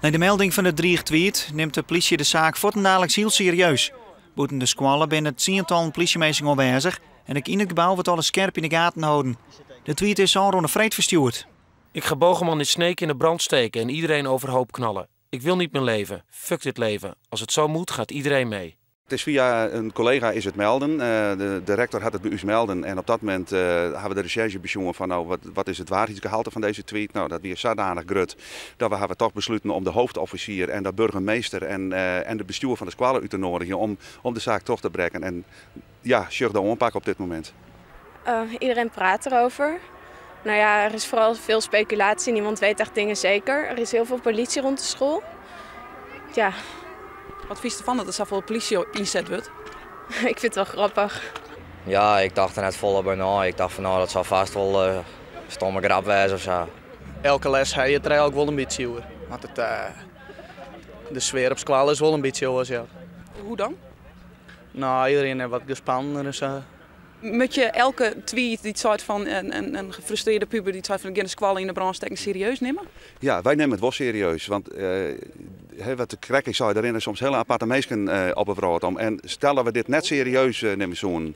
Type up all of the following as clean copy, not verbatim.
Nei de melding fan de driichtweet nimt de plysje de saak fuortendaliks hiel serieus. Bûten de skoalle binne tsientallen plysjeminsken oanwêzich en ek yn it gebou wurdt alles skerp yn de gaten holden. De tweet is ôfrûne freed ferstjoerd. Ik ga Bogerman in Sneek in de brand steken en iedereen overhoop knallen. Ik wil niet meer leven. Fuck dit leven. Als het zo moet, gaat iedereen mee. Het is via een collega is het melden. De rector hat it by ús melden en op dat momint hawwe we de resjerzje besjoen fan no, wat is it waarheidsgehalte fan dizze tweet? No, dat wie sadanich grut dat we hawwe toch besluten om de hoofdofficier en de burgemeester en de bestjoer fan de skoalle út te noadigjen om de saak troch te brekken. En ja, sjoch de oanpak op dit momint. Iedereen praat erover. Nou ja, er is vooral veel speculatie. Niemand weet echt dingen zeker. Er is heel veel politie rond de school. Ja. Wat fynst derfan dat der safolle polysje ynset wurdt? Ik vind het wel grappig. Ja, ik tocht der net folle by nei. Ik tocht fan no, dat sil fêst wol stomme grap wêze of sa. Elke les ha je it der eigentlik wol in bytsje oer. Want de sfear op skoalle is wol in bytsje oars, ja. Hoe dan? No, iderien is wat gespannen en sa. Moat je elke tweet dy't seit fan in gefrustrearre puber dy't seit fan ik gean de skoalle yn de brân stekken serieus nimme? Ja, wy nimme it wol serieus. Want wat krekt ik sei, der rinne soms hiele aparte minsken op 'e wrâld om. En stel dat we dit net serieus nimme soenen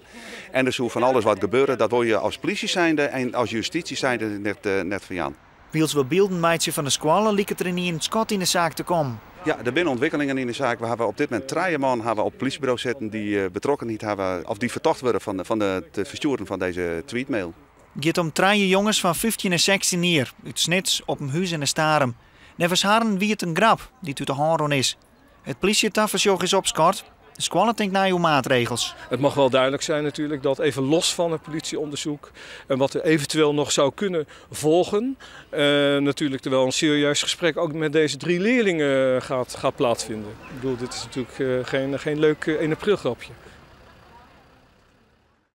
en der soe fan alles wat gebeure, dat wol je as plysje zijnde en as justysje zijnde net ferjaan. Wylst we bylden meitsje fan de skoalle, liket der ynienen skot yn de saak te kommen. Ja, der binne ûntwikkelingen yn de saak. We hawwe op dit momint trije man hawwe op it plysjeburo sitten dy't betrokkenheid hawwe of dy't fertocht wurde fan it ferstjoeren fan dizze tweetmail. It giet om trije jonges fan 15 en 16 jier út Snits, Oppenhuzen en Starum. Neffens harren wie it in grap dy't út de hân rûn is. It plysjetafersjoch is opskort. De skoalle tinkt nei oer maatregels. Het mag wel duidelijk zijn natuurlijk dat even los van het politieonderzoek en wat er eventueel nog zou kunnen volgen, natuurlijk er wel een serieus gesprek ook met deze drie leerlingen gaat plaatsvinden. Ik bedoel, dit is natuurlijk geen leuk 1 april grapje.